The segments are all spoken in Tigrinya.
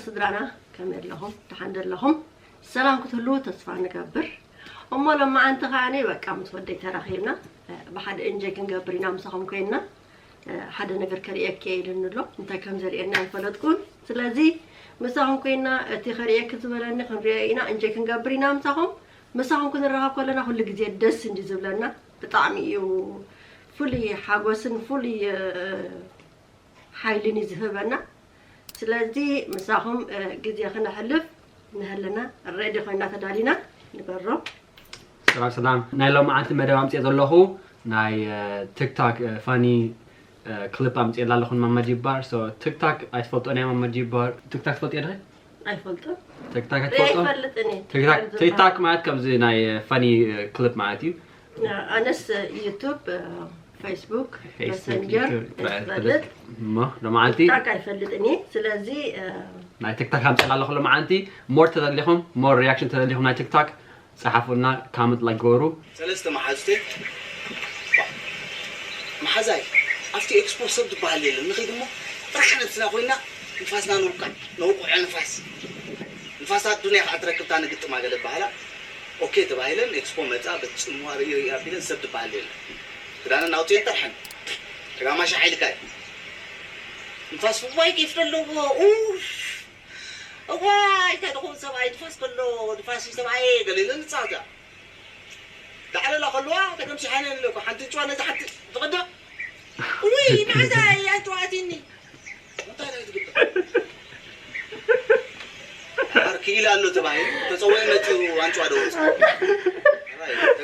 ስድራና ከመይ ኣለኹም? ደሓን ዶ ኣለኹም? ሰላም ክትህልዉ ተስፋ ንገብር። እሞ ሎማዓንቲ ከዓኒ በቃ ምስ ወደይ ተራኺብና፣ እ፣ ብሓደ እንጀይ ክንገብር ኢና ምሳኹም ኮይንና። እ፣ ሓደ ነገር ከርእየኪ እየ ኢሉኒ ኣሎ። እንታይ ከም ዘርእየኒ ኣይፈለጥኩን። ስለዚ ምሳኹም ኮይንና እቲ ከርእየኪ ዝበለኒ ክንርእዮ ኢና፣ እንጀይ ክንገብር ኢና ምሳኹም። ምሳኹም ክንራኸብ ከለና ኩሉ ግዜ ደስ እንዲ ዝብለና። ብጣዕሚ እዩ ፍሉይ ሓጎስን ፍሉይ፣ እ፣ ሓይልን እዩ ዝህበና። ስለዚ ምሳኹም፣ እ፣ ግዜ ክነሕልፍ ንህልና ሬዲ ኮይና ተዳሊና ንበሮ። ሰላም ሰላም፣ ናይ ሎማዓንቲ መደብ ኣምፅኤ ዘለኹ ናይ፣ እ፣ ቲክቶክ፣ እ፣ ፋኒ፣ እ፣ ክሊፕ ኣምፅኤላ ኣለኹ ማማ ጂባር። ሶ ቲክቶክ ኣይትፈልጦን እያ ማማ ጂባር። ቲክቶክ ትፈልጥዮ ዲኺ? ኣይፈልጥን። ቲክቶክ ሪአ ኣይትፈልጦ? ኣይፈልጥን እየ። ቲክቶክ፣ ከም ዝበሃል። ቲክቶክ ማለት ከምዚ ናይ፣ እ፣ ፋኒ፣ እ፣ ክሊፕ ማለት እዩ። ኣነስ ዩቱብ፣ እ፣ ፌስቡክ፣ ፌስቡክ፣ መሰንጀር ዩቱብ ጥራይ እየ ዝፈልጥ። ዝፈልጥ። እሞ ሎማዓንቲ ቲክቶክ ኣይፈልጥን እየ። ስለዚ፣ እ፣ ናይ ቲክቶክ ኣምፅላ ኣለኹ ሎማዓንቲ። ሞር ተደሊኹም፣ ሞር ሪያክሽን ተደሊኹም ናይ ቲክቶክ ፀሓፉና፣ ካመንት ላይክ ግበሩ። ሰለስተ መሓዙተይ፣ መሓዛይ፣ ኣብቲ ኤክስፖ ሰብ ዝበሃል የለን። ንኸይድ እሞ ጥራሕ ነብስና ኮይና ንፋስና ንውቃዕ፣ ነውቅዖ ንፋስ። ንፋስ ኣዱንያ ከዓ ትረክብታ ንግጥማ ገለ በሃላ። ኦኬ ተባሂለን፣ ኤክስፖ መጻ፣ በቲ ጽምዋ ርእዩ ርእዩ ኣቢለን፣ ሰብ ዝበሃል የለን። ክዳነን ኣውጺኤን ጠርሐን። ተጋማሽ ሓይልካ እዩ። ንፋስ ዋይ ኬፍ ዘለዎ፣ ኡፍ። እዋይ፣ እንታይ ድኹም ሰብኣይ፣ ንፋስ ከሎ፣ ንፋስ እዩ ሰብኣይ፣ ገለ ኢለን ንጻወታ። ዳዕለላ ከለዋ፣ ተገምሲሓ ነን ኢለ እኮ፣ ሓንቲ እንጭዋ ነዛ ሓንቲ ትቕዳእ። ውይ፣ መዓዛ እያ ኣንጭዋ ኣትይኒ። እንታይ ናይ ትግበር? ሓር ክኢል ኣሎ ተባሂሉ፣ ተጸውዐ መጺኡ ኣንጭዋ ደወጸ።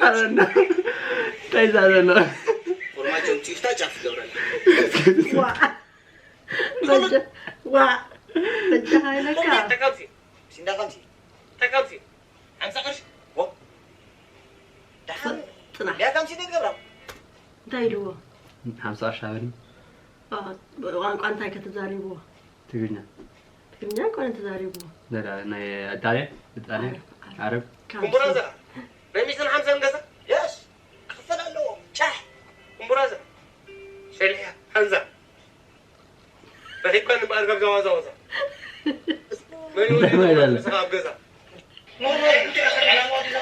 ኣበና። እንታይ እዛ ዘሎ? ፎርማጆ ኣምጺኡ ፍታ ጫፍ ይገብረላ። ዋ። በጃ፣ ዋ። በጃ ሃይለካ። ተካብሲ። ሲንዳ ከምሲ። ተካብሲ። ሓምሳ ቅርሺ። ዎ። ደሓን። ጽናሕ። ያ ከምሲ ዘይትገብራ። እንታይ ኢልዎ? ሓምሳ ቅርሺ ሃበኒ። አ፣ ብቋንቋ እንታይ ከተዛሪብዎ? ትግርኛ። ትግርኛ እኮ ነው ተዛሪብዎ። لا، لا، ናይ ኣዳልያ፣ ብጣልያ፣ ዓረብ፣ ዓረብ። ዓረብ። ካምሲ። ኩምቡራ ዘኻ። ናይ ሚእትን ሓምሳን ገዛ? የስ። ክኽፈል ኣለዎ። ጫሕ። ኩምቡራ ዘኻ። ሸሊያ፣ ሓንዛ። ረኺብካ ንበኣር ካብ ዛዋዛዋዛ። መን ይወዲ እንታይ ማለት? ንስኻ ኣብ ገዛ?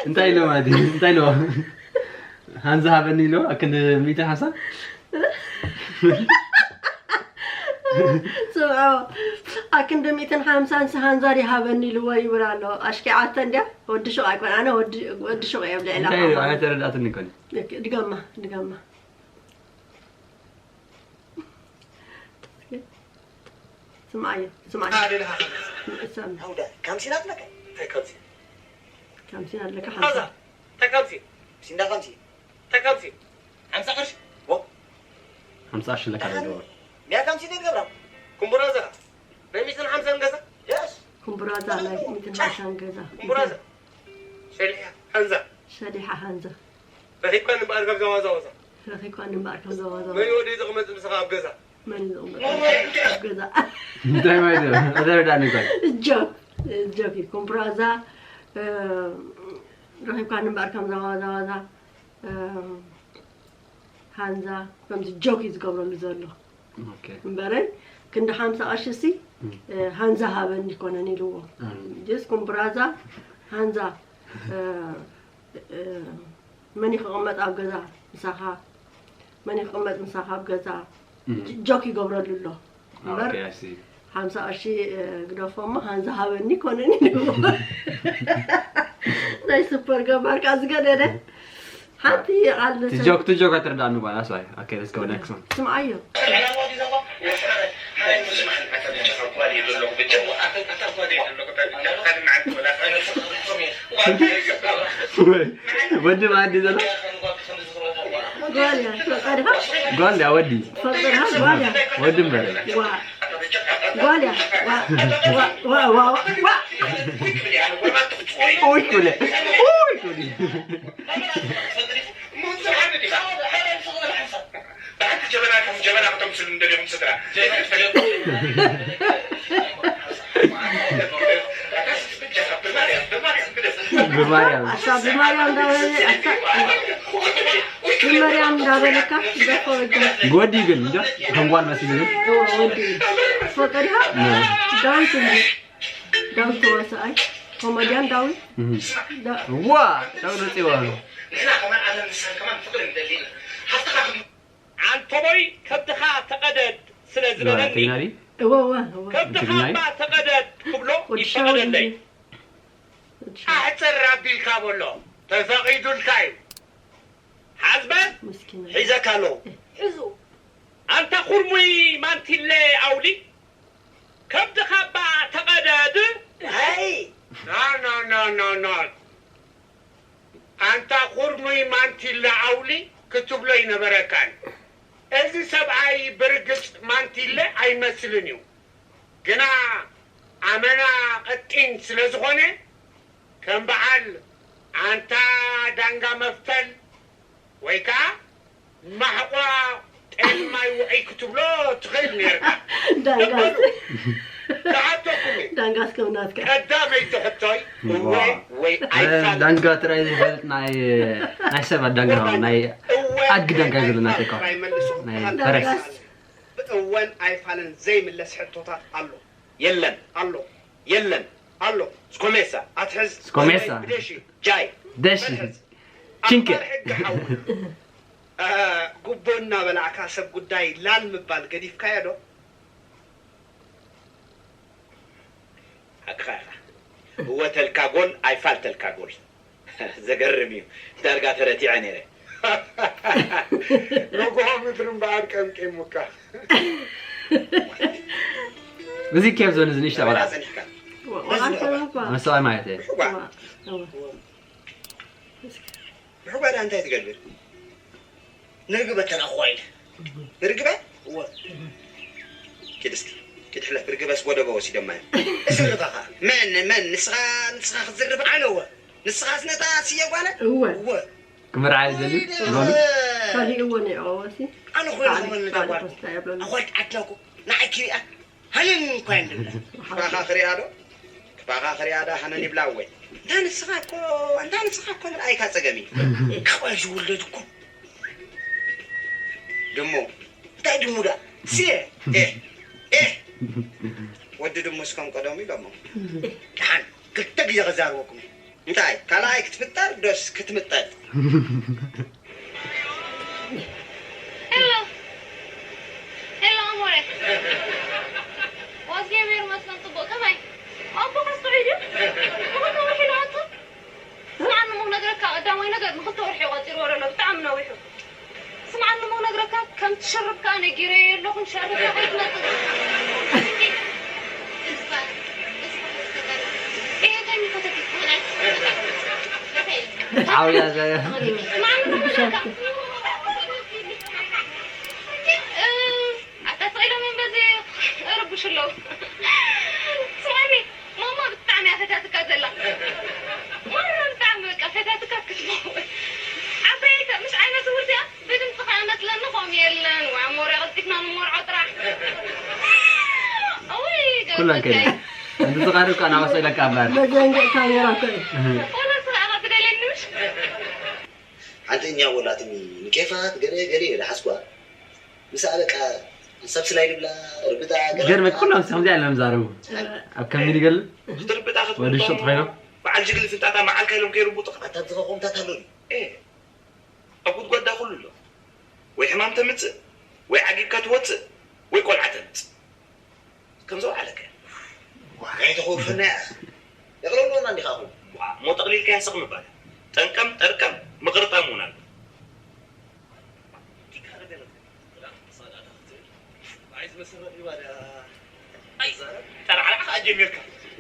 እንታይ ኢሎ ማለት እዩ? እንታይ ኢሎ? ሓንዛ ሃበኒ ኢሎ፣ ኣክንዲ ሚእትን ሓምሳ? ስምዖ፣ ኣክንዲ ሚእትን ሓምሳን ስ-፣ ሓንዛ ድዩ ሃበኒ ኢልዎ ይብል ኣሎ። ኣሽኪዓተ እንድያ፣ ወዲ ሹቕ ኣይኮን፣ ኣነ ወዲ፣ ወዲ ሹቕ እየ ኣብ ልዕሊ እንታይ ኢሎ? ዓቕማ። ኣይተረዳእትኒ እኮ። ድገማ፣ ድገማ። ስምዓዮ፣ ስምዓዮ። ኣደ ለኻ ኸምሲ። ንእሰም። ሃውዳ፣ ካምሲን ኣለካ? እንታይ ካምሲ? ካምሲን ኣለካ፣ ኣዛ፣ ሓምሳ። እንታይ ካምሲ? ሲንዳ ካምሲ። እንታይ ካምሲ? ሓምሳ ቅርሺ? ዎ። ሓምሳ ቅርሺ ኣለካ ደሓን። ዶ? ሚያ ካምሲ ዘይትገብራ? ኩምቡራ ዘኻ? ናይ ሚእትን ሓምሳን ገዛ? የስ። ኩምቡራ ዛ ናይ ሚእትን ሓምሳን ገዛ። ኩምቡራ ዘ-፣ ሸሊሓ፣ ሓንዛ። ሸሊሓ፣ ሓንዛ። ረኺብካ ንበኣር ካብ ዛዋዛዋዛ። ረኺብካ ንበኣር ካብ ዛዋዛዋዛ። መን እዩ ወደይ ዝቕመጥ ምሳኻ ኣብ ገዛ? መን እዩ ዝቕመጥ ኣብ ገዛ? እንታይ ማለት እዩ? ኣይተረዳእኒ እኮ። ጆክ፣ ጆክ እዩ። ኮምፕራዛ፣ እ፣ ረኺብካ ንበኣር ከም ዛዋዛዋዛ፣ እ፣ ሃንዛ፣ ከምዚ ጆክ እዩ ዝገብረሉ ዘሎ። ኦኬ። እምበረይ፣ ክንዲ ሓምሳ ቅርሺ ሲ፣ እም። እ፣ ሃንዛ ሃበኒ ይኮነን ኢልዎ። እም። ጀስ ኮምፕራዛ፣ ሃንዛ፣ እ፣ እ፣ መን እዩ ክቕመጥ ኣብ ገዛ ምሳኻ? መን እዩ ክቕመጥ ምሳኻ ኣብ ገዛ? እም። ጆክ ይገብረሉ ኣሎ። እምበር ኦኬ፣ I see። ሓምሳ ቅርሺ፣ እ፣ ግደፎ እሞ፣ ሃንዛ ሃበኒ ኮነኒ ንብሎ። ናይ ሱፐር ገባር ከኣ ዝገደደ። ሓንቲ ቃል እቲ ጆክ፣ እቲ ጆክ ኣይተረዳእኒ ጓል፣ that's why። Okay, let's go next one። ስምዓዮ። ወይ፣ ወዲ ማን ድዩ ዘሎ? ጓል እያ፣ ፈቀድካ? ጓል እያ፣ ወዲ? ፈቀድካ? ጓል እያ። ወዲ እምበር። ዋ። ጓል እያ። ዋ፣ ዋ፣ ዋ፣ ዋ፣ ዋ። ኡይ፣ ኩለ። ኡይ፣ ኩለ። ብማርያም። ኣታ ብማርያም እንዳበለ፣ ኣታ ብማርያም እንዳበለካ፣ ደፎ ወዲ። ወዲ ግን፣ እንጃ፣ ከም ጓል መሲሉ ግን። እዎ፣ ወዲ። ፈቀድካ? ነ። ዳንስ እንጂ። ዳዊት ተዋሳኣይ ኮሜድያን ዳዊት። ዳ- ዋ ዳዊት ወፂዋ። ንሕና ከማን ኣነ ንስኻ ከማን ፍቅሪ ንደሊ ኢና። ሃፍትኻ ከም ዓንተቦይ ከብድኻ ተቐደድ ስለ ዝበለኒ ትግርኛ ድዩ? እወ እወ እወ። ከብድኻ ትግርኛ? እባ ተቐደድ ክብሎ ወዲ ሻውል ይፈቐደለይ። እንጂ። ወዲ ሻውል። ኣሕፅር ኣቢልካ በሎ ተፈቒዱልካ እዩ። ሓዝበ ምስኪን። ሒዘካ ኣለዉ። ሕዙ። ኣንታ ኩርሙይ ማንቲለ ኣውሊ ከብድኻ እባ ተቐደድ። ኣይ ና ና ና ና ና ኣንታ ኩርሙይ ማንቲለ ኣውሊ ክትብሎ ይነበረካን። እዚ ሰብኣይ ብርግጽ ማንቲለ ኣይመስልን እዩ። ግና ኣመና ቀጢን ስለ ዝኾነ ከም በዓል ኣንታ ዳንጋ መፍተል ወይ ከዓ ማሕቋ ጤል ማይ ውዑይ ክትብሎ ትኽእል ነርካ። ዳንጋስ ክሓተኩም እዩ። ዳንጋስ ከም ናትካ። ቀዳመይቲ ሕቶይ እወ ወይ እ፣ ኣይፋል ዳንጋ ጥራይ ዘይፈልጥ ናይ ናይ ሰባት ዳንጋ ነው ናይ ኣድጊ ዳንጋ ይብሉ ናተይ እኮ ናይ ፈረስ ዳንጋስ ብእወን ኣይፋልን ዘይምለስ ሕቶታት ኣሎ የለን ኣሎ የለን ኣሎ ስኮሜሳ ኣትሕዝ ስኮሜሳ ብደሺ ጃይ ደሺ ኣትሕዝ ኪንከ ኣምባር ሕጊ ሓዊ እ፣ ጉቦ እናበላዕካ ሰብ ጉዳይ ላል ምባል ገዲፍካዮ ዶ ሓቅኻ ኢኻ እወተልካ ጎል ኣይፋልተልካ ጎል ዘገርም እዩ ዳርጋ ተረቲዐ ነይረ ንጉሆ ምድሪ እምበኣር ቀምቂሙካ። እዚ ኬፍ ዞን እዚ ንሽተ ቆልዓ ጸኒሕካ ወቃልተና እኳ። መሰዋይ ማለት እየ ዋ፣ ዋ። ብሕጓዳ እንታይ ትገብር ንርግበ ተናኹዋ ኢለ ንርግበ እወ ኪድ እስኪ ኪድ ሕለፍ ርግበስ ጎደበ ወሲደማ እዮም እስርባኻ መን መን ንስኻ ንስኻ ክትዝርብ ኣነ እወ ንስኻስ ነታ ስየ ጓለ እወ። እወ ክምርዓይ ደልዩ ሎሚ ከሊእዎ ነይዎ ወሲ። ኣነ ኮይኑ ክመን ነታ ጓል ተስታ የብለኒ። ኣዋልድ ዓድና እኮ ንዓይ ክሪኣ ሃነን እኳ የንድብላ ክፋኻ ክሪኣ ዶ ክፋኻ ክሪኣ ዳ ሃነን ይብላ እወ እንታ ንስኻ እኮ እንታ ንስኻ እኮ ምርኣይካ ጸገም እዩ ካብኣ ዝውለድ እኮ ድሞ እንታይ ድሙ ዳ ስየ ኤ ኤ ወዲ ድሙስ ከም ቀደሙ ኢሎሞ ደሓን ክልተ ግዜ ክዛርበኩም እዩ እንታይ ካልኣይ ክትፍጠር ዶስ ክትምጠጥ ሄሎ ሄሎ ኣሞረ ዋዝጌ ሜር መስለን ጽቡቅ ከመይ ኣቦ ከስጥዑ ድዩ ንክልተ ወርሒ ኢሉ ኣቱ ስምዓኒ እሞ ክነግረካ ቀዳማይ ነገር ንክልተ ወርሒ እዩ ቀጺርዎ ዘሎ ብጣዕሚ ነዊሑ ስምዓኒ እሞ ክነግረካ ከምቲ ሽርብ ከኣ ነጊረዮ ኣለኹ ንሸርብካ ከይትመጽእ ዓውያ ዘ ስምዓኒ እሞ ክነግረካ ኣታ ስቕ ኢሎም እዮም በዚ እርብሹ ኣለዉ ስምዓኒ ማማ ብጣዕሚ እያ ፈትያትካ ዘላ ማማ ብጣዕሚ በቃ ፈትያትካ ክትመውት ዓበይቲ ምሽ ዓይነት ትምህርቲ እያ ብድምፅኻ እመስለኒ ከምኡ የለን ወይ ኣሞርያ ቀልጢፍና ንመርዖ ጥራሕ እውይ ኩለን ከይደ ገብተካይ እንዲ ዝቃርብ ከኣ ናወሰ ኢለካ እምበር መዘንግዕ ካሜራ እኮ እዩ። ወላ ስራዕኻ ትደልየኒ ምሽ ሓንቲ እኛ ወላትኒ ንኬፋት ገለ ገለ ኢለ ሓስኳ ምስ ኣለቃ ሰብ ስላይ ድብላ ርብታ ገለ ገርመት ኩሎም ከምዚኣ ኢሎም ዛረቡ ኣብ ከምዚ ንገል ክትርብጣ ወዲ ሸጥ ኮይኖም በዓል ጅግል ፍንጣጣ መዓልካ ኢሎም ከይርብጡ ኣታ ዝኸቆምታት ኣሎ ድዩ ኣብ ጉድጓዳ ኩሉ ኣሎ ወይ ሕማም ተምፅእ ወይ ዓጊብካ ትወፅእ ወይ ቆልዓ ተምፅእ ከምዚ በዓለከ ኣይተኸውፈና እያ የቕለሎና እንዲኻ ኹ እሞ ጠቕሊልካ ያስቕ ምባል ጠንቀም ጠርቀም ምቕርጣም እውን ኣሎ ጠርዓላ ከዓ ጀሚርካ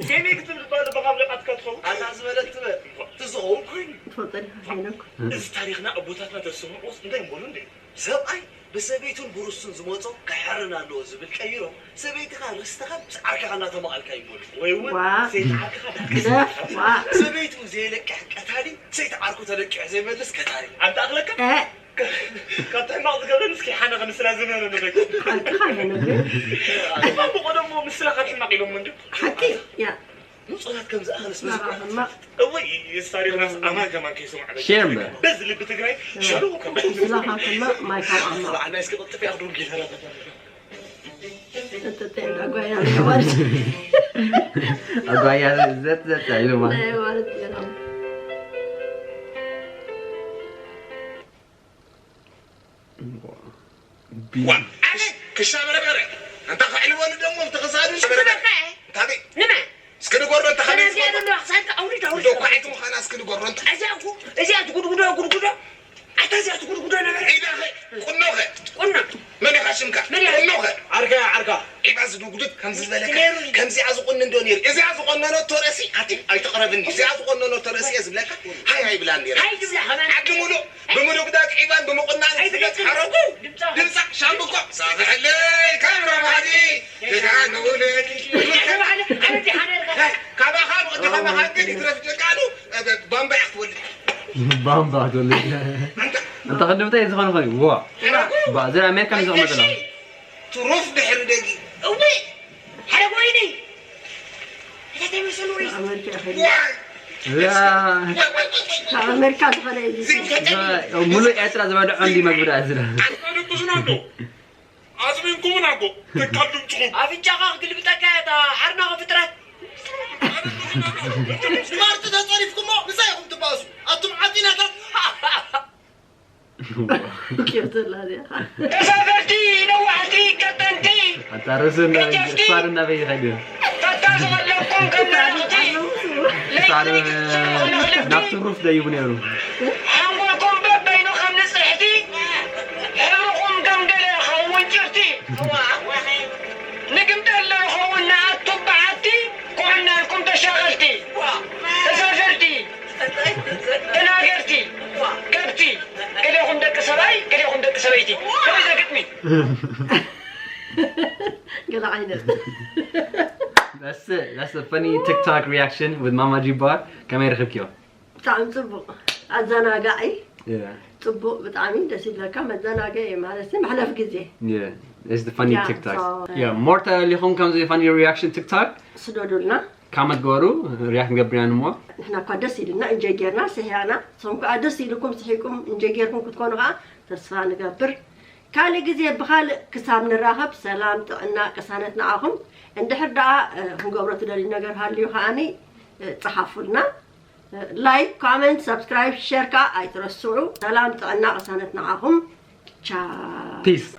ሴሜ ክትብል ባለ በኻብ ለቃትካ ትኸውን ኣታ ዝበለት ትበል ትዝኸውን ኮይኑ ትፈልጦ ዲኻ ሄኖክ? እዚ ታሪኽና ኣቦታትና ተዝሰምዑስ እንታይ ምበሉ እንደ ሰብኣይ ብሰበይቱን ብርስቱን ዝመፆ ክሕርን ኣለዎ ዝብል ቀይሮም ሰበይትኻ ርስትኻ ምስ ዓርክኻ እናተማቐልካ ይበሉ ወይ እውን ዋ። ሰይቲ ዓርክኻ ዳርክ ግደፍ፣ ዋ። ሰበይቱ ዘይለቅሕ ቀታሊ ሰይቲ ዓርኩ ተለቂሑ ዘይመልስ ቀታሊ ኣንተ ኣኽለካ እ፣ ካብ ሕማቕ ዝገብረን እስኪ ሓነኸ ንስና ዝምህረ ንበይ ሓቅኻ ሄኖክ። ሕማቕ ብቐደሞ ምስላ ካብ ሕማቕ ኢሎም እንዲ ሓቂ፣ ያ። ንጹራት ከም ዝኣኸለስ ናኻ ሕማቕ። እወይ እዚ ታሪኽናስ ኣማን ከማን ከይሰምዐ ሼር እምበር። በዚ ልቢ ትግራይ ሸለዎ ከም ምስላኻ ከማ ማይ ካብ ኣማ። ሰብዓና እስኪ ቅልጥፍ ያኽዱን ጌታ ተተተንዳ ጓያ ማለት ኣጓያ ዘት ዘት ኢሉማ ናይ ማለት ገራም ዋ ኣነ ክሻ በረበረ እንታ ክዕልበሉ ደሞ ተኸሳዱ በረበረ ታበይ ንመ እስኪ ንጎሮ እንታ ከመይ ከነዚያ ዘሎ ክሳድካ ኣውሪድ ኣውሪድ ዶ ኳዒት ምዃና እስኪ ንጎሮ እንታ እዚኣ እኮ እዚኣ ትጉድጉዶ ጉድጉዶ ኣታ እዚኣ ትጉድጉዶ ነበረ ኢዳኸ ቁኖኸ ቁና መን ኢኻ ሽምካ መን ኢኻ? ቁኖኸ ዓርካ ዓርካ ዒባ ዝድጉድግ ከምዚ ዝበለካ ከምዚኣ ዝቁኒ እንዶ ነይሩ እዚኣ ዝቆነነቶ ርእሲ ኣቲ ኣይተቕረብኒ እዚኣ ዝቆነነቶ ርእሲ እየ ዝብለካ ሃይ ኣይብላን ነይረ ሃይ ትብላ ከማን ዓዲ ሙሉእ ብምድጉዳግ ዒባን ብምቁናን ዝፍለጥ ሓረጉ ድምፃ ሻምብቆ ሳብሐለይ ካብ ረባዕዲ ደጋ ንውለድ ተባዕለ ኣነ ድሓነ ኢልካ ካባኻ ብቅዲ ከማኻ ግን ይትረፍ ደቃሉ ባምባ ኢኻ ትወልድ ባምባ ትወልድ ኣንታ እንተ ክንዲ ምታይ ዝኾነ ኾነ ዋ ባ እዚ ኣሜሪካ ንዘቕመጥላ ትሩፍ ድሕሪ ደጊ እዊ ሓደ ኮይኒ እታ ተይመሰሉ ወይ ኣመሪካ ይኸይድ ዋይ ካብ ኣመሪካ ዝኾነ እዩ ሙሉእ ኤርትራ ዝበልዖ እንዲ መግቢ ደኣ ዝላ ኣስመድቅሱና እንዶ ኣዝሚንኩምና እኮ ተካል ድምፅኹም ኣፍንጫኻ ክግልብጠካ እያ እታ ሓርናኸ ፍጥረት ስማርት ተፀሪፍኩሞ ምሳይ ኢኹም ትባእሱ ኣቱም ዓጢናታት ኬፍ ዘላ እዚኣ ተሳፈርቲ ነዋሕቲ ቀጠንቲ ኣታ ርእሱ ክሳድ እናበይ ይኸድ እዩ ፈታ ዝቐለብኩም ከም ነረኽቲ ክሳድ ናብቲ ሩፍ ደይቡ ነይሩ ሓንጎልኩም በበይኑ ከም ንፅሕቲ ሕብርኹም ከም ገለ ኸውን ጭርቲ ንግምጠሎ ይኸውን ንኣቱም በዓቲ ኩዕናልኩም ተሻቐልቲ ተሳፈርቲ ተናገርቲ ከብቲ ገሌኹም ደቂ ሰብኣይ ገሌኹም ደቂ ሰበይቲ ከመይ ዘግጥሚ ገለ ዓይነት That's it. That's the funny TikTok reaction with Mama G Bar. ከመይ ረኺብክዮ? ብጣዕሚ ፅቡቕ ኣዘናጋዒ Yeah. ፅቡቕ ብጣዕሚ ደስ ይብለካ መዘናገዒ ማለት ሲ መሕለፍ ግዜ Yeah. It's the funny Yeah, TikTok. so, Yeah. ሞርታ ሊኹም ከምዚ funny reaction TikTok. ስደዱልና ካመት ገበሩ react ንገብር ኢና እሞ ንሕና እኳ ደስ ኢልና እንጀይ ጌርና ስሕያና ሶም ከዓ ደስ ኢልኩም ስሒቁም እንጀይ ጌርኩም ክትኮኑ ከዓ ተስፋ ንገብር ካልእ ግዜ ብኻልእ ክሳብ ንራኸብ ሰላም ጥዕና ቅሳነት ንዓኹም እንድሕር ደኣ ክንገብሮ ትደልዩ ነገር ሃልዩ ከዓኒ ፀሓፉልና ላይክ ኮመንት ሰብስክራይብ ሸር ከዓ ኣይትረስዑ ሰላም ጥዕና ቅሳነት ንዓኹም ቻ Peace.